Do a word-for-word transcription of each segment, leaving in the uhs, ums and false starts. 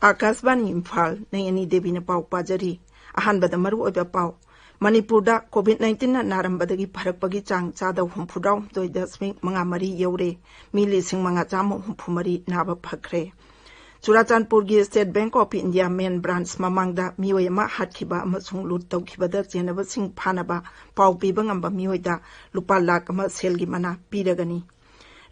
ꯑꯥꯀꯥꯁꯕꯥꯅꯤ ꯏꯝꯐꯥꯜ, ꯅꯩ ꯑꯅꯤ ꯗꯦꯕꯤꯅ ꯄꯥꯎ ꯄꯥꯖꯔꯤ꯫ ꯑꯍꯥꯟꯕꯗ ꯃꯔꯨꯑꯣꯏꯕ ꯄꯥꯎ꯫ ꯃꯅꯤꯄꯨꯔꯗ COVID nineteenꯅ ꯅꯥꯔꯝꯕꯗꯒꯤ ꯐꯔꯛꯄꯒꯤ ꯆꯥꯡ ꯆꯥꯗ ꯍꯨꯝꯐꯨꯇꯔꯥꯍꯨꯝꯗꯣꯏ ꯗꯁꯃꯤꯛ ꯃꯉꯥ ꯃꯔꯤ ꯌꯧꯔꯦ꯫ ꯃꯤ ꯂꯤꯁꯤꯡ ꯃꯉꯥ ꯆꯥꯝꯃ ꯍꯨꯝꯐꯨ ꯃꯔꯤ ꯅꯥꯕ ꯐꯈ꯭ꯔꯦ꯫ ꯆꯨꯔꯥꯆꯥꯟꯄꯨꯔꯒꯤ State Bank of India main branch ꯃꯃꯥꯡꯗ ꯃꯤꯑꯣꯏ ꯑꯃ ꯍꯥꯠꯈꯤꯕ ꯑꯃꯁꯨꯡ ꯂꯨꯠ ꯇꯧꯈꯤꯕꯗ ꯆꯦꯟꯅꯕꯁꯤꯡ ꯐꯥꯅꯕ ꯄꯥꯎ ꯄꯤꯕ ꯉꯝꯕ ꯃꯤꯑꯣꯏꯗ ꯂꯨꯄꯥ ꯂꯥꯈ ꯑꯃ ꯁꯦꯜꯒꯤ ꯃꯅꯥ ꯄꯤꯔꯒꯅꯤ꯫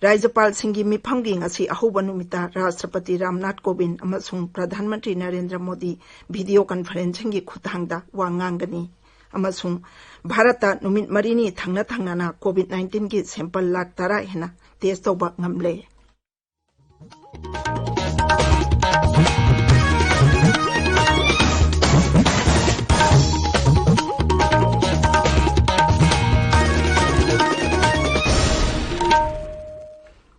ꯔꯥꯖ꯭ꯌꯄꯥꯜꯁꯤꯡꯒꯤ ꯃꯤꯐꯝꯒꯤ ꯉꯁꯤ ꯑꯍꯧꯕ ꯅꯨꯃꯤꯠꯇ ꯔꯥꯁꯇ꯭ꯔꯄꯇꯤ ꯔꯥꯝꯅꯥꯊ ꯀꯣꯕꯤꯟꯗ ꯑꯃꯁꯨꯡ ꯄ꯭ꯔꯙꯥꯟ ꯃꯟꯇ꯭ꯔꯤ ꯅꯔꯦꯟꯗ꯭ꯔ ꯃꯣꯗꯤ video conferencingꯒꯤ ꯈꯨꯠꯊꯥꯡꯗ ꯋꯥ ꯉꯥꯡꯒꯅꯤ꯫ ꯑꯃꯁꯨꯡ ꯚꯥꯔꯠꯇ ꯅꯨꯃꯤꯠ ꯃꯔꯤꯅꯤ ꯊꯪꯅ ꯊꯪꯅꯅ COVID nineteenꯒꯤ sample ꯂꯥꯈ ꯇꯔꯥ ꯍꯦꯟꯅ test ꯇꯧꯕ ꯉꯝꯂꯦ꯫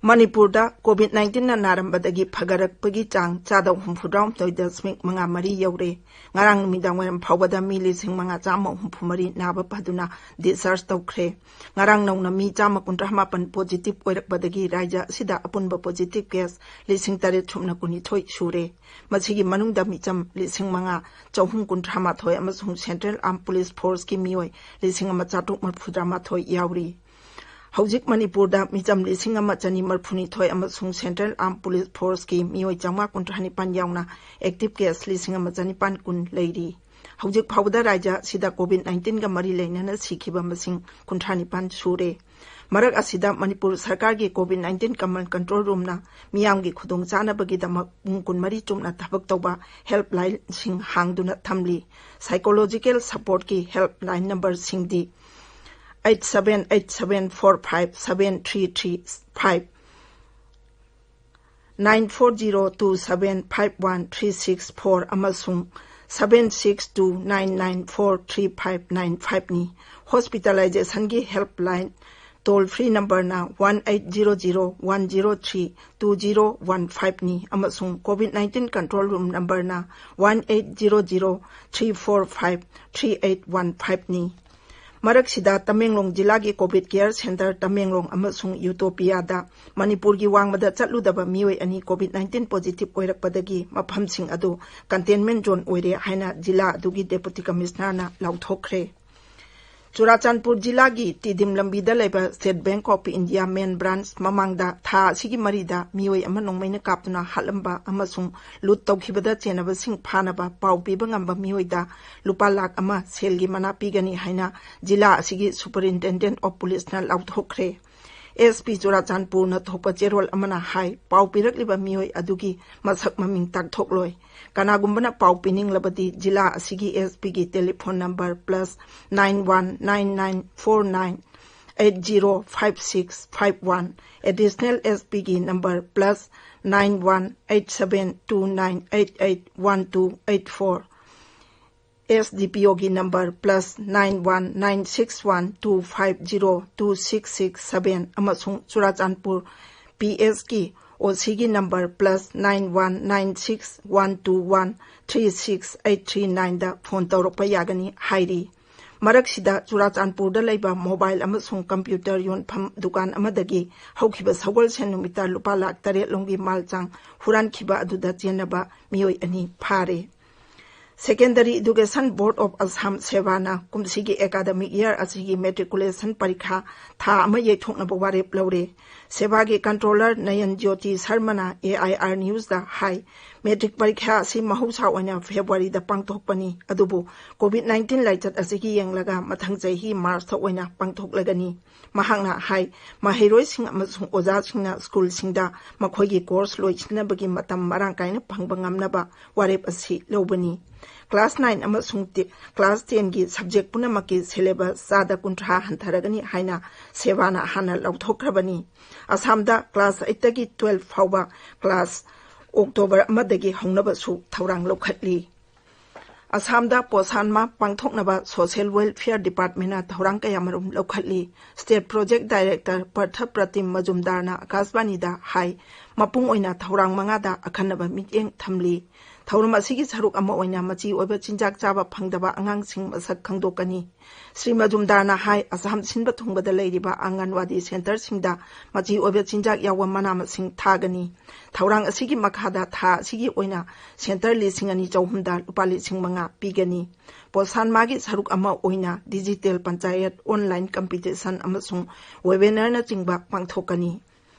ꯃꯅꯤꯄꯨꯔꯗ COVID nineteenꯅ ꯅꯥꯔꯝꯕꯗꯒꯤ ꯐꯒꯠꯂꯛꯄꯒꯤ ꯆꯥꯡ ꯆꯥꯗ ꯍꯨꯝꯐꯨꯇꯔꯥꯍꯨꯝꯗꯣꯏ ꯗꯁꯃꯤꯛ ꯃꯉꯥ ꯃꯔꯤ ꯌꯧꯔꯦ꯫ ꯉꯔꯥꯡ ꯅꯨꯃꯤꯗꯥꯡ ꯋꯥꯏꯔꯝ ꯐꯥꯎꯕꯗ ꯃꯤ ꯂꯤꯁꯤꯡ ꯃꯉꯥ ꯆꯥꯝꯃ ꯍꯨꯝꯐꯨ ꯃꯔꯤ ꯅꯥꯕ ꯐꯗꯨꯅ discharge ꯇꯧꯈ꯭ꯔꯦ꯫ ꯉꯔꯥꯡ ꯅꯧꯅ ꯃꯤ ꯆꯥꯝꯃ ꯀꯨꯟꯊ꯭ꯔꯥ ꯃꯥꯄꯟ positive ꯑꯣꯏꯔꯛꯄꯗꯒꯤ ꯔꯥꯖ꯭ꯌ ꯑꯁꯤꯗ ꯑꯄꯨꯟꯕ positive case ꯂꯤꯁꯤꯡ ꯇꯔꯦꯠ ꯁꯨꯞꯅ ꯀꯨꯟꯅꯤꯊꯣꯏ ꯁꯨꯔꯦ꯫ ꯃꯁꯤꯒꯤ ꯃꯅꯨꯡꯗ ꯃꯤꯆꯝ ꯂꯤꯁꯤꯡ ꯃꯉꯥ ꯆꯍꯨꯝ ꯀꯨꯟꯊ꯭ꯔꯥ ꯃꯥꯊꯣꯏ ꯑꯃꯁꯨꯡ Central Armed Police Forceꯀꯤ ꯃꯤꯑꯣꯏ ꯂꯤꯁꯤꯡ ꯑꯃ ꯆꯥꯇ꯭ꯔꯨꯛ ꯃꯔꯤꯐꯨꯇꯔꯥ ꯃꯥꯊꯣꯏ ꯌꯥꯎꯔꯤ꯫ ꯍꯧꯖꯤꯛ ꯃꯅꯤꯄꯨꯔꯗ ꯃꯤꯆꯝ ꯂꯤꯁꯤꯡ ꯑꯃ ꯆꯅꯤ ꯃꯔꯤꯐꯨ ꯅꯤꯊꯣꯏ ꯑꯃꯁꯨꯡ Central Armed Police Forceꯀꯤ ꯃꯤꯑꯣꯏ ꯆꯥꯝꯃꯉꯥ ꯀꯨꯟꯊ꯭ꯔꯥ ꯅꯤꯄꯥꯟ ꯌꯥꯎꯅ active case ꯂꯤꯁꯤꯡ ꯑꯃ ꯆꯅꯤꯄꯥꯟ ꯀꯨꯟ ꯂꯩꯔꯤ꯫ ꯍꯧꯖꯤꯛ ꯐꯥꯎꯕꯗ ꯔꯥꯖ꯭ꯌ ꯑꯁꯤꯗ COVID nineteenꯒ ꯃꯔꯤ ꯂꯩꯅꯅ ꯁꯤꯈꯤꯕ ꯃꯁꯤꯡ ꯀꯨꯟꯊ꯭ꯔꯥ ꯅꯤꯄꯥꯟ ꯁꯨꯔꯦ꯫ ꯃꯔꯛ ꯑꯁꯤꯗ ꯃꯅꯤꯄꯨꯔ ꯁꯔꯀꯥꯔꯒꯤ COVID nineteen command control roomꯅ ꯃꯤꯌꯥꯝꯒꯤ ꯈꯨꯗꯣꯡꯆꯥꯅꯕꯒꯤꯗꯃꯛ ꯄꯨꯡ ꯀꯨꯟꯃꯔꯤ ꯆꯨꯞꯅ ꯊꯕꯛ ꯇꯧꯕ helplineꯁꯤꯡ ꯍꯥꯡꯗꯨꯅ ꯊꯝꯂꯤ꯫ Psychological supportꯀꯤ helpline numberꯁꯤꯡꯗꯤ eight seven eight seven four five seven three three five, nine four zero two seven five one three six four ꯑꯃꯁꯨꯡ seven six two nine nine four three five nine fiveꯅꯤ꯫ Hospitalizationꯒꯤ helpline toll free numberꯅ one eight zero zero one zero three two zero one fiveꯅꯤ ꯑꯃꯁꯨꯡ COVID nineteen control room numberꯅ one eight zero zero three four five three eight one fiveꯅꯤ꯫ ꯃꯔꯛꯁꯤꯗ ꯇꯃꯦꯡꯂꯣꯡ ꯖꯤꯂꯥꯒꯤ COVID care centre Tamenglong ꯑꯃꯁꯨꯡ ꯌꯨꯇꯣꯄꯤꯌꯥꯗ ꯃꯅꯤꯄꯨꯔꯒꯤ ꯋꯥꯡꯃꯗ ꯆꯠꯂꯨꯗꯕ ꯃꯤꯑꯣꯏ ꯑꯅꯤ COVID nineteen positive ꯑꯣꯏꯔꯛꯄꯗꯒꯤ ꯃꯐꯝꯁꯤꯡ ꯑꯗꯨ ꯀꯟꯇꯦꯟꯃꯦꯟ ꯖꯣꯟ ꯑꯣꯏꯔꯦ ꯍꯥꯏꯅ ꯖꯤꯂꯥ ꯑꯗꯨꯒꯤ ꯗꯦꯄꯨꯇꯤ ꯀꯃꯤꯁꯅꯔꯅ ꯂꯥꯎꯊꯣꯛꯈ꯭ꯔꯦ꯫ ꯆꯨꯔꯥꯆꯥꯟꯄꯨꯔ ꯖꯤꯂꯥꯒꯤ ꯇꯤꯗꯤꯝ ꯂꯝꯕꯤꯗ ꯂꯩꯕ State Bank of India main branch ꯃꯃꯥꯡꯗ ꯊꯥ ꯑꯁꯤꯒꯤ ꯃꯔꯤꯗ ꯃꯤꯑꯣꯏ ꯑꯃ ꯅꯣꯡꯃꯩꯅ ꯀꯥꯞꯇꯨꯅ ꯍꯥꯠꯂꯝꯕ ꯑꯃꯁꯨꯡ ꯂꯨꯠ ꯇꯧꯈꯤꯕꯗ ꯆꯦꯟꯅꯕꯁꯤꯡ ꯐꯥꯅꯕ ꯄꯥꯎ ꯄꯤꯕ ꯉꯝꯕ ꯃꯤꯑꯣꯏꯗ ꯂꯨꯄꯥ ꯂꯥꯈ ꯑꯃ ꯁꯦꯜꯒꯤ ꯃꯅꯥ ꯄꯤꯒꯅꯤ ꯍꯥꯏꯅ ꯖꯤꯂꯥ ꯑꯁꯤꯒꯤ ꯁꯨꯄꯔꯤꯟꯇꯦꯟꯗꯦꯟꯠ ꯑꯣꯐ ꯄꯨꯂꯤꯁꯅ ꯂꯥꯎꯊꯣꯛꯈ꯭ꯔꯦ꯫ ꯑꯦꯁ ꯄꯤ ꯆꯨꯔꯥꯆꯥꯟꯄꯨꯔꯅ ꯊꯣꯛꯄ ꯆꯦꯔꯣꯜ ꯑꯃꯅ ꯍꯥꯏ, ꯄꯥꯎ ꯄꯤꯔꯛꯂꯤꯕ ꯃꯤꯑꯣꯏ ꯑꯗꯨꯒꯤ ꯃꯁꯛ ꯃꯃꯤꯡ ꯇꯥꯛꯊꯣꯛꯂꯣꯏ꯫ ꯀꯅꯥꯒꯨꯝꯕꯅ ꯄꯥꯎ ꯄꯤꯅꯤꯡꯂꯕꯗꯤ ꯖꯤꯂꯥ ꯑꯁꯤꯒꯤ ꯑꯦꯁ ꯄꯤꯒꯤ telephone number plus nine one nine nine four nine eight zero five six five one, additional S ꯄꯤꯒꯤ number plus nine one eight seven two nine eight eight one two eight four, S D P ꯑꯣꯒꯤ number plus nine one nine six one two five zero two six six seven ꯑꯃꯁꯨꯡ ꯆꯨꯔꯥꯆꯥꯟꯄꯨꯔ ꯄꯤ ꯑꯦꯁꯀꯤ ꯑꯣ ꯁꯤꯒꯤ number plus nine one nine six one two one three six eight three nineꯗ phone ꯇꯧꯔꯛꯄ ꯌꯥꯒꯅꯤ ꯍꯥꯏꯔꯤ꯫ ꯃꯔꯛꯁꯤꯗ ꯆꯨꯔꯥꯆꯥꯟꯄꯨꯔꯗ ꯂꯩꯕ ꯃꯣꯕꯥꯏꯜ ꯑꯃꯁꯨꯡ ꯀꯝꯄ꯭ꯌꯨꯇꯔ ꯌꯣꯟꯐꯝ ꯗꯨꯀꯥꯟ ꯑꯃꯗꯒꯤ ꯍꯧꯈꯤꯕ ꯁꯒꯣꯜꯁꯦꯟ ꯅꯨꯃꯤꯠꯇ ꯂꯨꯄꯥ ꯂꯥꯈ ꯇꯔꯦꯠ ꯂꯣꯝꯒꯤ ꯃꯥꯜ ꯆꯥꯡ ꯍꯨꯔꯥꯟꯈꯤꯕ ꯑꯗꯨꯗ ꯆꯦꯟꯅꯕ ꯃꯤꯑꯣꯏ ꯑꯅꯤ ꯐꯥꯔꯦ꯫ Secondary Education Board of Assam, ꯁꯦꯕꯥꯅ ꯀꯨꯝꯁꯤꯒꯤ ꯑꯦꯀꯥꯗꯃꯤꯛ ꯏꯌꯥꯔ ꯑꯁꯤꯒꯤ ꯃꯦꯇ꯭ꯔꯤꯀꯨꯂꯦꯁꯟ ꯄꯔꯤꯈꯥ ꯊꯥ ꯑꯃ ꯌꯩꯊꯣꯛꯅꯕ ꯋꯥꯔꯦꯞ ꯂꯧꯔꯦ꯫ ꯁꯦꯕꯥꯒꯤ ꯀꯟꯇ꯭ꯔꯣꯂꯔ ꯅꯌꯟ ꯖ꯭ꯌꯣꯇꯤ ꯁꯔꯃꯅ ꯑꯦ ꯑꯥꯏ ꯑꯥꯔ ꯅ꯭ꯌꯨꯁꯇ ꯍꯥꯏ, ꯃꯦꯇ꯭ꯔꯤꯛ ꯄꯔꯤꯈꯥ ꯑꯁꯤ ꯃꯍꯧꯁꯥ ꯑꯣꯏꯅ ꯐꯦꯕ꯭ꯔꯨꯋꯥꯔꯤꯗ ꯄꯥꯡꯊꯣꯛꯄꯅꯤ, ꯑꯗꯨꯕꯨ ꯀꯣꯚꯤꯗ ꯅꯥꯏꯟꯇꯤꯟ ꯂꯥꯏꯆꯠ ꯑꯁꯤꯒꯤ ꯌꯦꯡꯂꯒ ꯃꯊꯪ ꯆꯍꯤ ꯃꯥꯔꯆꯇ ꯑꯣꯏꯅ ꯄꯥꯡꯊꯣꯛꯂꯒꯅꯤ꯫ ꯃꯍꯥꯛꯅ ꯍꯥꯏ, ꯃꯍꯩꯔꯣꯏꯁꯤꯡ ꯑꯃꯁꯨꯡ ꯑꯣꯖꯥꯁꯤꯡꯅ ꯁ꯭ꯀꯨꯜꯁꯤꯡꯗ ꯃꯈꯣꯏꯒꯤ ꯀꯣꯔꯁ ꯂꯣꯏꯁꯤꯟꯅꯕꯒꯤ ꯃꯇꯝ ꯃꯔꯥꯡ ꯀꯥꯏꯅ ꯐꯪꯕ ꯉꯝꯅꯕ ꯋꯥꯔꯦꯞ ꯑꯁꯤ ꯂꯧꯕꯅꯤ꯫ ꯀ꯭ꯂꯥꯁ ꯅꯥꯏꯟ ꯑꯃꯁꯨꯡ ꯇꯦ-, ꯀ꯭ꯂꯥꯁ ꯇꯦꯟꯒꯤ ꯁꯕꯖꯦꯛ ꯄꯨꯝꯅꯃꯛꯀꯤ ꯁꯦꯂꯦꯕꯁ ꯆꯥꯗ ꯀꯨꯟꯊ꯭ꯔꯥ ꯍꯟꯊꯔꯒꯅꯤ ꯍꯥꯏꯅ ꯁꯦꯕꯥꯅ ꯍꯥꯟꯅ ꯂꯥꯎꯊꯣꯛꯈ꯭ꯔꯕꯅꯤ꯫ ꯑꯁꯥꯝꯗ ꯀ꯭ꯂꯥꯁ ꯑꯩꯠꯇꯒꯤ ꯇꯨꯋꯦꯜꯐ ꯐꯥꯎꯕ ꯀ꯭ꯂꯥꯁ ꯑꯣꯛꯇꯣꯕꯔ ꯑꯃꯗꯒꯤ ꯍꯧꯅꯕꯁꯨ ꯊꯧꯔꯥꯡ ꯂꯧꯈꯠꯂꯤ꯫ ꯑꯁꯥꯝꯗ ꯄꯣꯁꯥꯟ ꯃꯥꯍ ꯄꯥꯡꯊꯣꯛꯅꯕ ꯁꯣꯁꯤꯌꯦꯜ ꯋꯦꯜꯐꯤꯌꯔ ꯗꯤꯄꯥꯔꯠꯃꯦꯟꯅ ꯊꯧꯔꯥꯡ ꯀꯌꯥꯃꯔꯨꯝ ꯂꯧꯈꯠꯂꯤ꯫ ꯁ꯭ꯇꯦꯠ ꯄ꯭ꯔꯣꯖꯦꯛ ꯗꯥꯏꯔꯦꯛꯇꯔ ꯄꯔꯊ ꯄ꯭ꯔꯇꯤꯝ ꯃꯖꯨꯝꯗꯥꯔꯅ ꯑꯀꯥꯁꯕꯥꯅꯤꯗ ꯍꯥꯏ, ꯃꯄꯨꯡ ꯑꯣꯏꯅ ꯊꯧꯔꯥꯡ ꯃꯉꯥꯗ ꯑꯈꯟꯅꯕ ꯃꯤꯠꯌꯦꯡ ꯊꯝꯂꯤ꯫ ꯊꯧꯔꯝ ꯑꯁꯤꯒꯤ ꯁꯔꯨꯛ ꯑꯃ ꯑꯣꯏꯅ ꯃꯆꯤ ꯑꯣꯏꯕ ꯆꯤꯟꯖꯥꯛ ꯆꯥꯕ ꯐꯪꯗꯕ ꯑꯉꯥꯡꯁꯤꯡ ꯃꯁꯛ ꯈꯪꯗꯣꯛꯀꯅꯤ꯫ ꯁ꯭ꯔꯤ ꯃꯖꯨꯝꯗꯥꯔꯅ ꯍꯥꯏ, ꯑꯁꯥꯝ ꯁꯤꯟꯕ ꯊꯨꯡꯕꯗ ꯂꯩꯔꯤꯕ ꯑꯪꯒꯟꯋꯥꯗꯤ ꯁꯦꯟꯇꯔꯁꯤꯡꯗ ꯃꯆꯤ ꯑꯣꯏꯕ ꯆꯤꯟꯖꯥꯛ ꯌꯥꯎꯕ ꯃꯅꯥ ꯃꯁꯤꯡ ꯊꯥꯒꯅꯤ꯫ ꯊꯧꯔꯥꯡ ꯑꯁꯤꯒꯤ ꯃꯈꯥꯗ ꯊꯥ ꯑꯁꯤꯒꯤ ꯑꯣꯏꯅ ꯁꯦꯟꯇꯔ ꯂꯤꯁꯤꯡ ꯑꯅꯤ ꯆꯍꯨꯝꯗ ꯂꯨꯄꯥ ꯂꯤꯁꯤꯡ ꯃꯉꯥ ꯄꯤꯒꯅꯤ꯫ ꯄꯣꯁꯥꯟ ꯃꯥꯒꯤ ꯁꯔꯨꯛ ꯑꯃ ꯑꯣꯏꯅ ꯗꯤꯖꯤꯇꯦꯜ ꯄꯟꯆꯥꯌꯠ, ꯑꯣꯟꯂꯥꯏꯟ ꯀꯝꯄꯤꯇꯤꯁꯟ ꯑꯃꯁꯨꯡ ꯋꯦꯕꯤꯅꯥꯔꯅꯆꯤꯡꯕ ꯄꯥꯡꯊꯣꯛꯀꯅꯤ꯫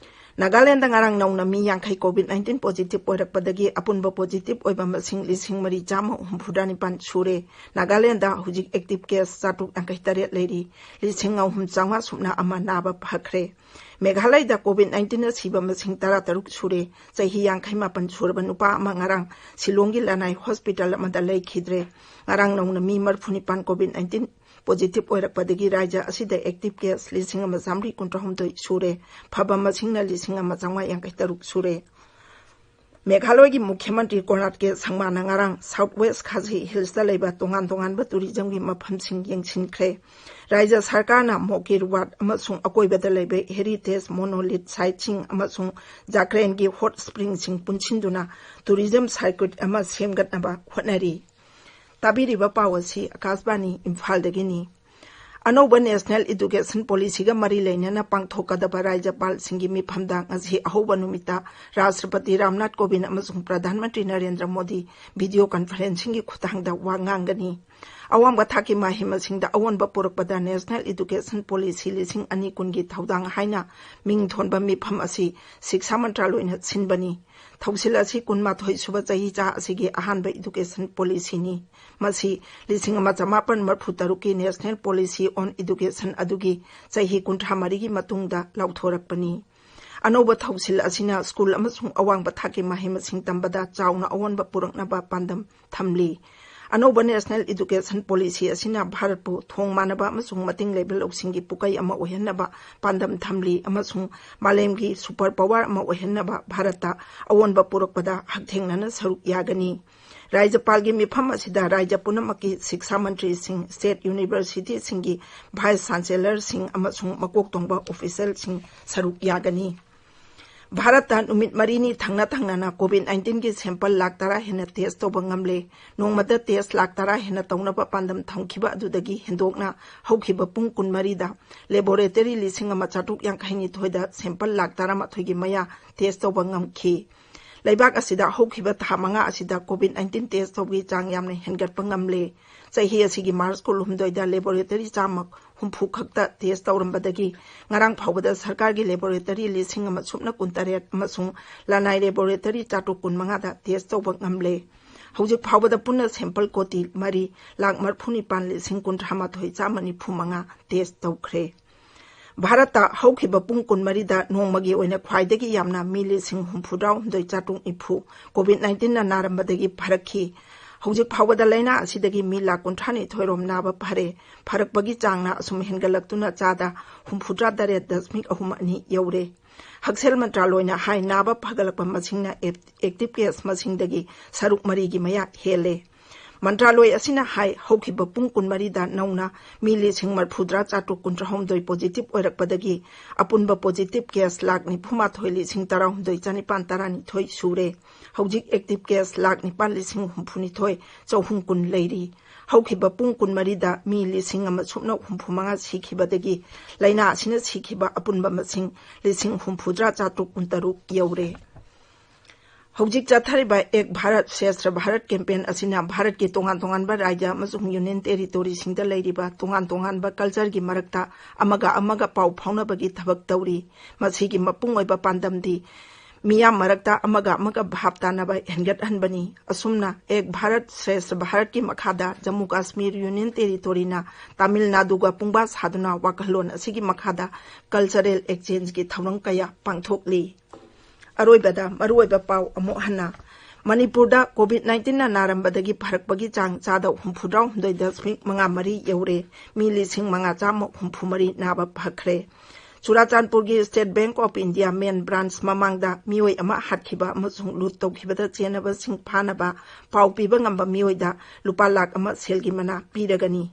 ꯅꯥꯒꯥꯂꯦꯟꯗ ꯉꯔꯥꯡ ꯅꯧꯅ ꯃꯤ ꯌꯥꯡꯈꯩ COVID nineteen positive ꯑꯣꯏꯔꯛꯄꯗꯒꯤ ꯑꯄꯨꯟꯕ positive ꯑꯣꯏꯕ ꯃꯁꯤꯡ ꯂꯤꯁꯤꯡ ꯃꯔꯤ ꯆꯥꯝꯃ ꯍꯨꯝꯐꯨꯇꯔꯥ ꯅꯤꯄꯥꯟ ꯁꯨꯔꯦ꯫ ꯅꯥꯒꯥꯂꯦꯟꯗ ꯍꯧꯖꯤꯛ active case ꯆꯥꯇ꯭ꯔꯨꯛ ꯌꯥꯡꯈꯩ ꯇꯔꯦꯠ ꯂꯩꯔꯤ꯫ ꯂꯤꯁꯤꯡ ꯑꯍꯨꯝ ꯆꯥꯝꯃꯉꯥ ꯁꯨꯞꯅ ꯑꯃ ꯅꯥꯕ ꯐꯈ꯭ꯔꯦ꯫ ꯃꯦꯘꯥꯂꯌꯗ COVID nineteenꯅ ꯁꯤꯕ ꯃꯁꯤꯡ ꯇꯔꯥ ꯇꯔꯨꯛ ꯁꯨꯔꯦ꯫ ꯆꯍꯤ ꯌꯥꯡꯈꯩ ꯃꯥꯄꯟ ꯁꯨꯔꯕ ꯅꯨꯄꯥ ꯑꯃ ꯉꯔꯥꯡ ꯁꯤꯂꯣꯡꯒꯤ ꯂꯅꯥꯏ ꯍꯣꯁꯄꯤꯇꯥꯜ ꯑꯃꯗ ꯂꯩꯈꯤꯗ꯭ꯔꯦ꯫ ꯉꯔꯥꯡ ꯅꯧꯅ ꯃꯤ ꯃꯔꯤꯐꯨ ꯅꯤꯄꯥꯟ COVID nineteen positive ꯑꯣꯏꯔꯛꯄꯗꯒꯤ ꯔꯥꯖ꯭ꯌ ꯑꯁꯤꯗ active case ꯂꯤꯁꯤꯡ ꯑꯃ ꯆꯥꯃꯔꯤ ꯀꯨꯟꯊ꯭ꯔꯥ ꯍꯨꯝꯗꯣꯏ ꯁꯨꯔꯦ꯫ ꯐꯕ ꯃꯁꯤꯡꯅ ꯂꯤꯁꯤꯡ ꯑꯃ ꯆꯥꯝꯃꯉꯥ ꯌꯥꯡꯈꯩ ꯇꯔꯨꯛ ꯁꯨꯔꯦ꯫ ꯃꯦꯘꯥꯂꯌꯒꯤ ꯃꯨꯈ꯭ꯌ ꯃꯟꯇ꯭ꯔꯤ ꯀꯣꯟꯔꯥꯗ ꯀꯦ ꯁꯪꯃꯥꯅ ꯉꯔꯥꯡ South West Khasi Hillsꯇ ꯂꯩꯕ ꯇꯣꯉꯥꯟ ꯇꯣꯉꯥꯟꯕ tourismꯒꯤ ꯃꯐꯝꯁꯤꯡ ꯌꯦꯡꯁꯤꯟꯈ꯭ꯔꯦ꯫ ꯔꯥꯖ꯭ꯌ ꯁꯔꯀꯥꯔꯅ ꯃꯣꯀꯤꯔ ꯋꯥꯠ ꯑꯃꯁꯨꯡ ꯑꯀꯣꯏꯕꯗ ꯂꯩꯕ heritage monolith siteꯁꯤꯡ ꯑꯃꯁꯨꯡ ꯖꯥꯀ꯭ꯔꯦꯟꯒꯤ hot springꯁꯤꯡ ꯄꯨꯟꯁꯤꯟꯗꯨꯅ tourism circuit ꯑꯃ ꯁꯦꯝꯒꯠꯅꯕ ꯍꯣꯠꯅꯔꯤ꯫ ꯇꯥꯕꯤꯔꯤꯕ ꯄꯥꯎ ꯑꯁꯤ ꯑꯀꯥꯁꯕꯥꯅꯤ ꯏꯝꯐꯥꯜꯗꯒꯤꯅꯤ꯫ ꯑꯅꯧꯕ National Education Policyꯒ ꯃꯔꯤ ꯂꯩꯅꯅ ꯄꯥꯡꯊꯣꯛꯀꯗꯕ ꯔꯥꯖ꯭ꯌꯄꯥꯜꯁꯤꯡꯒꯤ ꯃꯤꯐꯝꯗ ꯉꯁꯤ ꯑꯍꯧꯕ ꯅꯨꯃꯤꯠꯇ ꯔꯥꯁꯇ꯭ꯔꯄꯇꯤ ꯔꯥꯝꯅꯥꯊ ꯀꯣꯕꯤꯟꯗ ꯑꯃꯁꯨꯡ ꯄ꯭ꯔꯙꯥꯟ ꯃꯟꯇ꯭ꯔꯤ ꯅꯔꯦꯟꯗ꯭ꯔ ꯃꯣꯗꯤ video conferencingꯒꯤ ꯈꯨꯠꯊꯥꯡꯗ ꯋꯥ ꯉꯥꯡꯒꯅꯤ꯫ ꯑꯋꯥꯡꯕ ꯊꯥꯛꯀꯤ ꯃꯍꯩ ꯃꯁꯤꯡꯗ ꯑꯑꯣꯟꯕ ꯄꯨꯔꯛꯄꯗ National Education Policy ꯂꯤꯁꯤꯡ ꯑꯅꯤ ꯀꯨꯟꯒꯤ ꯊꯧꯗꯥꯡ ꯍꯥꯏꯅ ꯃꯤꯡ ꯊꯣꯟꯕ ꯃꯤꯐꯝ ꯑꯁꯤ ꯁꯤꯛꯁꯥ ꯃꯟꯇ꯭ꯔꯥꯂꯣꯏꯅ ꯁꯤꯟꯕꯅꯤ꯫ ꯊꯧꯁꯤꯜ ꯑꯁꯤ ꯀꯨꯟꯃꯥꯊꯣꯏ ꯁꯨꯕ ꯆꯍꯤꯆꯥ ꯑꯁꯤꯒꯤ ꯑꯍꯥꯟꯕ Education Policyꯅꯤ꯫ ꯃꯁꯤ ꯂꯤꯁꯤꯡ ꯑꯃ ꯆꯃꯥꯄꯟ ꯃꯔꯤꯐꯨ ꯇꯔꯨꯛꯀꯤ National Policy on Education ꯑꯗꯨꯒꯤ ꯆꯍꯤ ꯀꯨꯟꯊ꯭ꯔꯥ ꯃꯔꯤꯒꯤ ꯃꯇꯨꯡꯗ ꯂꯥꯎꯊꯣꯔꯛꯄꯅꯤ꯫ ꯑꯅꯧꯕ ꯊꯧꯁꯤꯜ ꯑꯁꯤꯅ ꯁ꯭ꯀꯨꯜ ꯑꯃꯁꯨꯡ ꯑꯋꯥꯡꯕ ꯊꯥꯛꯀꯤ ꯃꯍꯩ ꯃꯁꯤꯡ ꯇꯝꯕꯗ ꯆꯥꯎꯅ ꯑꯑꯣꯟꯕ ꯄꯨꯔꯛꯅꯕ ꯄꯥꯟꯗꯝ ꯊꯝꯂꯤ꯫ ꯑꯅꯧꯕ National Education Policy ꯑꯁꯤꯅ ꯚꯥꯔꯠꯄꯨ ꯊꯣꯡ ꯃꯥꯟꯅꯕ ꯑꯃꯁꯨꯡ ꯃꯇꯤꯡ ꯂꯩꯕ ꯂꯧꯁꯤꯡꯒꯤ ꯄꯨꯀꯩ ꯑꯃ ꯑꯣꯏꯍꯟꯅꯕ ꯄꯥꯟꯗꯝ ꯊꯝꯂꯤ ꯑꯃꯁꯨꯡ ꯃꯥꯂꯦꯝꯒꯤ super power ꯑꯃ ꯑꯣꯏꯍꯟꯅꯕ ꯚꯥꯔꯠꯇ ꯑꯑꯣꯟꯕ ꯄꯨꯔꯛꯄꯗ ꯍꯛꯊꯦꯡꯅꯅ ꯁꯔꯨꯛ ꯌꯥꯒꯅꯤ꯫ ꯔꯥꯖ꯭ꯌꯄꯥꯜꯒꯤ ꯃꯤꯐꯝ ꯑꯁꯤꯗ ꯔꯥꯖ꯭ꯌ ꯄꯨꯝꯅꯃꯛꯀꯤ ꯁꯤꯛꯁꯥ ꯃꯟꯇ꯭ꯔꯤꯁꯤꯡ, state universityꯁꯤꯡꯒꯤ vice chancellorꯁꯤꯡ ꯑꯃꯁꯨꯡ ꯃꯀꯣꯛ ꯊꯣꯡꯕ officialꯁꯤꯡ ꯁꯔꯨꯛ ꯌꯥꯒꯅꯤ꯫ ꯚꯥꯔꯠꯇ ꯅꯨꯃꯤꯠ ꯃꯔꯤꯅꯤ ꯊꯪꯅ ꯊꯪꯅꯅ ꯀꯣꯚꯤꯗ ꯅꯥꯏꯟꯇꯤꯟꯒꯤ ꯁꯦꯝꯄꯜ ꯂꯥꯛ ꯇꯔꯥ ꯍꯦꯟꯅ ꯇꯦꯁ ꯇꯧꯕ ꯉꯝꯂꯦ꯫ ꯅꯣꯡꯃꯗ ꯇꯦꯁ ꯂꯥꯛ ꯇꯔꯥ ꯍꯦꯟꯅ ꯇꯧꯅꯕ ꯄꯥꯟꯗꯝ ꯊꯝꯈꯤꯕ ꯑꯗꯨꯗꯒꯤ ꯍꯦꯟꯗꯣꯛꯅ ꯍꯧꯈꯤꯕ ꯄꯨꯡ ꯀꯨꯟꯃꯔꯤꯗ ꯂꯦꯕꯣꯔꯦꯇꯔꯤ ꯂꯤꯁꯤꯡ ꯑꯃ ꯆꯥꯇ꯭ꯔꯨꯛ ꯌꯥꯡꯈꯩ ꯅꯤꯊꯣꯏꯗ ꯁꯦꯝꯄꯜ ꯂꯥꯛ ꯇꯔꯥꯃꯥꯊꯣꯏꯒꯤ ꯃꯌꯥ ꯇꯦꯁ ꯇꯧꯕ ꯉꯝꯈꯤ꯫ ꯂꯩꯕꯥꯛ ꯑꯁꯤꯗ ꯍꯧꯈꯤꯕ ꯊꯥ ꯃꯉꯥ ꯑꯁꯤꯗ ꯀꯣꯚꯤꯗ ꯅꯥꯏꯟꯇꯤꯟ ꯇꯦꯁ ꯇꯧꯕꯒꯤ ꯆꯥꯡ ꯌꯥꯝꯅ ꯍꯦꯟꯒꯠꯄ ꯉꯝꯂꯦ꯫ ꯆꯍꯤ ꯑꯁꯤꯒꯤ ꯃꯥꯔꯆ ꯀꯨꯟꯍꯨꯝꯗꯣꯏꯗ ꯂꯦꯕꯣꯔꯦꯇꯔꯤ ꯆꯥꯝꯃ ꯍꯨꯝꯐꯨ ꯈꯛꯇ ꯇꯦꯁ ꯇꯧꯔꯝꯕꯗꯒꯤ ꯉꯔꯥꯡ ꯐꯥꯎꯕꯗ ꯁꯔꯀꯥꯔꯒꯤ ꯂꯦꯕꯣꯔꯦꯇꯔꯤ ꯂꯤꯁꯤꯡ ꯑꯃ ꯁꯨꯞꯅ ꯀꯨꯟꯇꯔꯦꯠ ꯑꯃꯁꯨꯡ ꯂꯅꯥꯏ ꯂꯦꯕꯣꯔꯦꯇꯔꯤ ꯆꯥꯇ꯭ꯔꯨꯛ ꯀꯨꯟꯃꯉꯥꯗ ꯇꯦꯁ ꯇꯧꯕ ꯉꯝꯂꯦ꯫ ꯍꯧꯖꯤꯛ ꯐꯥꯎꯕꯗ ꯄꯨꯟꯅ ꯁꯦꯝꯄꯜ ꯀꯣꯇꯤ ꯃꯔꯤ ꯂꯥꯛ ꯃꯔꯤꯐꯨ ꯅꯤꯄꯥꯟ ꯂꯤꯁꯤꯡ ꯀꯨꯟꯊ꯭ꯔꯥ ꯃꯥꯊꯣꯏ ꯆꯥꯝꯃ ꯅꯤꯐꯨ ꯃꯉꯥ ꯇꯦꯁ ꯇꯧꯈ꯭ꯔꯦ꯫ ꯚꯥꯔꯠꯇ ꯍꯧꯈꯤꯕ ꯄꯨꯡ ꯀꯨꯟꯃꯔꯤꯗ ꯅꯣꯡꯃꯒꯤ ꯑꯣꯏꯅ ꯈ꯭ꯋꯥꯏꯗꯒꯤ ꯌꯥꯝꯅ ꯃꯤ ꯂꯤꯁꯤꯡ ꯍꯨꯝꯐꯨꯇꯔꯥꯍꯨꯝꯗꯣꯏ ꯆꯥꯇ꯭ꯔꯨꯛ ꯅꯤꯐꯨ ꯀꯣꯚꯤꯗ ꯅꯥꯏꯟꯇꯤꯟꯅ ꯅꯥꯔꯝꯕꯗꯒꯤ ꯐꯔꯛꯈꯤ꯫ ꯍꯧꯖꯤꯛ ꯐꯥꯎꯕꯗ ꯂꯥꯏꯅꯥ ꯑꯁꯤꯗꯒꯤ ꯃꯤ ꯂꯥꯛ ꯀꯨꯟꯊ꯭ꯔꯥ ꯅꯤꯊꯣꯏ ꯔꯣꯝ ꯅꯥꯕ ꯐꯔꯦ꯫ ꯐꯔꯛꯄꯒꯤ ꯆꯥꯡꯅ ꯑꯁꯨꯝ ꯍꯦꯟꯒꯠꯂꯛꯇꯨꯅ ꯆꯥꯗ ꯍꯨꯝꯐꯨꯇꯔꯥ ꯇꯔꯦꯠ ꯗꯁꯃꯤꯛ ꯑꯍꯨꯝ ꯑꯅꯤ ꯌꯧꯔꯦ꯫ ꯍꯛꯁꯦꯜ ꯃꯟꯇ꯭ꯔꯥꯂꯣꯏꯅ ꯍꯥꯏ, ꯅꯥꯕ ꯐꯒꯠꯂꯛꯄ ꯃꯁꯤꯡꯅ ꯑꯦꯛ-, ꯑꯦꯛꯇꯤꯚ ꯀꯦꯁ ꯃꯁꯤꯡꯗꯒꯤ ꯁꯔꯨꯛ ꯃꯔꯤꯒꯤ ꯃꯌꯥ ꯍꯦꯜꯂꯦ꯫ ꯃꯟꯇ꯭ꯔꯥꯂꯣꯏ ꯑꯁꯤꯅ ꯍꯥꯏ, ꯍꯧꯈꯤꯕ ꯄꯨꯡ ꯀꯨꯟꯃꯔꯤꯗ ꯅꯧꯅ ꯃꯤ ꯂꯤꯁꯤꯡ ꯃꯔꯤꯐꯨꯇꯔꯥ ꯆꯥꯇ꯭ꯔꯨꯛ ꯀꯨꯟꯊ꯭ꯔꯥꯍꯨꯝꯗꯣꯏ ꯄꯣꯖꯤꯇꯤꯚ ꯑꯣꯏꯔꯛꯄꯗꯒꯤ ꯑꯄꯨꯟꯕ ꯄꯣꯖꯤꯇꯤꯚ ꯀꯦꯁ ꯂꯥꯛ ꯅꯤꯐꯨꯃꯥꯊꯣꯏ ꯂꯤꯁꯤꯡ ꯇꯔꯥꯍꯨꯝꯗꯣꯏ ꯆꯥꯅꯤꯄꯥꯟ ꯇꯔꯥꯅꯤꯊꯣꯏ ꯁꯨꯔꯦ꯫ ꯍꯧꯖꯤꯛ ꯑꯦꯛꯇꯤꯚ ꯀꯦꯁ ꯂꯥꯛ ꯅꯤꯄꯥꯟ ꯂꯤꯁꯤꯡ ꯍꯨꯝꯐꯨꯅꯤꯊꯣꯏ ꯆꯍꯨꯝ ꯀꯨꯟ ꯂꯩꯔꯤ꯫ ꯍꯧꯈꯤꯕ ꯄꯨꯡ ꯀꯨꯟꯃꯔꯤꯗ ꯃꯤ ꯂꯤꯁꯤꯡ ꯑꯃ ꯁꯨꯞꯅ ꯍꯨꯝꯐꯨꯃꯉꯥ ꯁꯤꯈꯤꯕꯗꯒꯤ ꯂꯥꯏꯅꯥ ꯑꯁꯤꯅ ꯁꯤꯈꯤꯕ ꯑꯄꯨꯟꯕ ꯃꯁꯤꯡ ꯂꯤꯁꯤꯡ ꯍꯨꯝꯐꯨꯇꯔꯥ ꯆꯥꯇ꯭ꯔꯨꯛ ꯀꯨꯟꯇꯔꯨꯛ ꯌꯧꯔꯦ꯫ ꯍꯧꯖꯤꯛ ꯆꯠꯊꯔꯤꯕ ꯑꯦꯛ ꯚꯥꯔꯠ ꯁ꯭ꯔꯦꯁ꯭ꯊ ꯚꯥꯔꯠ ꯀꯦꯝꯄꯦꯟ ꯑꯁꯤꯅ ꯚꯥꯔꯠꯀꯤ ꯇꯣꯉꯥꯟ ꯇꯣꯉꯥꯟꯕ ꯔꯥꯖ꯭ꯌ ꯑꯃꯁꯨꯡ ꯌꯨꯅꯤꯌꯟ ꯇꯦꯔꯤꯇꯣꯔꯤꯁꯤꯡꯗ ꯂꯩꯔꯤꯕ ꯇꯣꯉꯥꯟ ꯇꯣꯉꯥꯟꯕ ꯀꯜꯆꯔꯒꯤ ꯃꯔꯛꯇ ꯑꯃꯒ ꯑꯃꯒ ꯄꯥꯎ ꯐꯥꯎꯅꯕꯒꯤ ꯊꯕꯛ ꯇꯧꯔꯤ꯫ ꯃꯁꯤꯒꯤ ꯃꯄꯨꯡ ꯑꯣꯏꯕ ꯄꯥꯟꯗꯝꯗꯤ ꯃꯤꯌꯥꯝ ꯃꯔꯛꯇ ꯑꯃꯒ ꯑꯃꯒ ꯚꯥꯞ ꯇꯥꯅꯕ ꯍꯦꯟꯒꯠꯍꯟꯕꯅꯤ꯫ ꯑꯁꯨꯝꯅ ꯑꯦꯛ ꯚꯥꯔꯠ ꯁ꯭ꯔꯦꯁ꯭ꯊ ꯚꯥꯔꯠꯀꯤ ꯃꯈꯥꯗ ꯖꯝꯃꯨ ꯀꯥꯁꯃꯤꯔ ꯌꯨꯅꯤꯌꯟ ꯇꯦꯔꯤꯇꯣꯔꯤꯅ ꯇꯥꯃꯤꯜ ꯅꯥꯗꯨꯒ ꯄꯨꯡꯕꯥ ꯁꯥꯗꯨꯅ ꯋꯥꯈꯜꯂꯣꯟ ꯑꯁꯤꯒꯤ ꯃꯈꯥꯗ ꯀꯜꯆꯔꯦꯜ ꯑꯦꯛꯁꯆꯦꯟꯖꯀꯤ ꯊꯧꯔꯝ ꯀꯌꯥ ꯄꯥꯡꯊꯣꯛꯂꯤ꯫ ꯑꯔꯣꯏꯕꯗ ꯃꯔꯨꯑꯣꯏꯕ ꯄꯥꯎ ꯑꯃꯨꯛ ꯍꯟꯅ꯫ ꯃꯅꯤꯄꯨꯔꯗ ꯀꯣꯚꯤꯗ ꯅꯥꯏꯟꯇꯤꯟꯅ ꯅꯥꯔꯝꯕꯗꯒꯤ ꯐꯔꯛꯄꯒꯤ ꯆꯥꯡ ꯆꯥꯗ ꯍꯨꯝꯐꯨꯇꯔꯥꯍꯨꯝꯗꯣꯏ ꯗꯁꯃꯤꯛ ꯃꯉꯥ ꯃꯔꯤ ꯌꯧꯔꯦ꯫ ꯃꯤ ꯂꯤꯁꯤꯡ ꯃꯉꯥ ꯆꯥꯝꯃ ꯍꯨꯝꯐꯨ ꯃꯔꯤ ꯅꯥꯕ ꯐꯈ꯭ꯔꯦ꯫ ꯆꯨꯔꯥꯆꯥꯟꯄꯨꯔꯒꯤ State Bank of India main branch ꯃꯃꯥꯡꯗ ꯃꯤꯑꯣꯏ ꯑꯃ ꯍꯥꯠꯈꯤꯕ ꯑꯃꯁꯨꯡ ꯂꯨꯠ ꯇꯧꯈꯤꯕꯗ ꯆꯦꯟꯅꯕꯁꯤꯡ ꯐꯥꯅꯕ ꯄꯥꯎ ꯄꯤꯕ ꯉꯝꯕ ꯃꯤꯑꯣꯏꯗ ꯂꯨꯄꯥ ꯂꯥꯈ ꯑꯃ ꯁꯦꯜꯒꯤ ꯃꯅꯥ ꯄꯤꯔꯒꯅꯤ꯫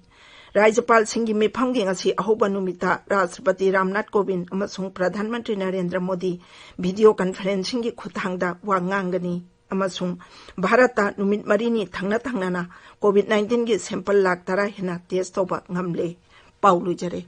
ꯔꯥꯖ꯭ꯌꯄꯥꯜꯁꯤꯡꯒꯤ ꯃꯤꯐꯝꯒꯤ ꯉꯁꯤ ꯑꯍꯧꯕ ꯅꯨꯃꯤꯠꯇ ꯔꯥꯁꯇ꯭ꯔꯄꯇꯤ ꯔꯥꯝꯅꯥꯊ ꯀꯣꯕꯤꯟꯗ ꯑꯃꯁꯨꯡ ꯄ꯭ꯔꯙꯥꯟ ꯃꯟꯇ꯭ꯔꯤ ꯅꯔꯦꯟꯗ꯭ꯔ ꯃꯣꯗꯤ ꯚꯤꯗꯤꯑꯣ ꯀꯟꯐꯔꯦꯟꯁꯤꯡꯒꯤ ꯈꯨꯠꯊꯥꯡꯗ ꯋꯥ ꯉꯥꯡꯒꯅꯤ ꯑꯃꯁꯨꯡ ꯚꯥꯔꯠꯇ ꯅꯨꯃꯤꯠ ꯃꯔꯤꯅꯤ ꯊꯪꯅ ꯊꯪꯅꯅ ꯀꯣꯚꯤꯗ ꯅꯥꯏꯟꯇꯤꯟꯒꯤ ꯁꯦꯝꯄꯜ ꯂꯥꯈ ꯇꯔꯥ ꯍꯦꯟꯅ ꯇꯦꯁ ꯇꯧꯕ ꯉꯝꯂꯦ꯫ ꯄꯥꯎ ꯂꯣꯏꯖꯔꯦ꯫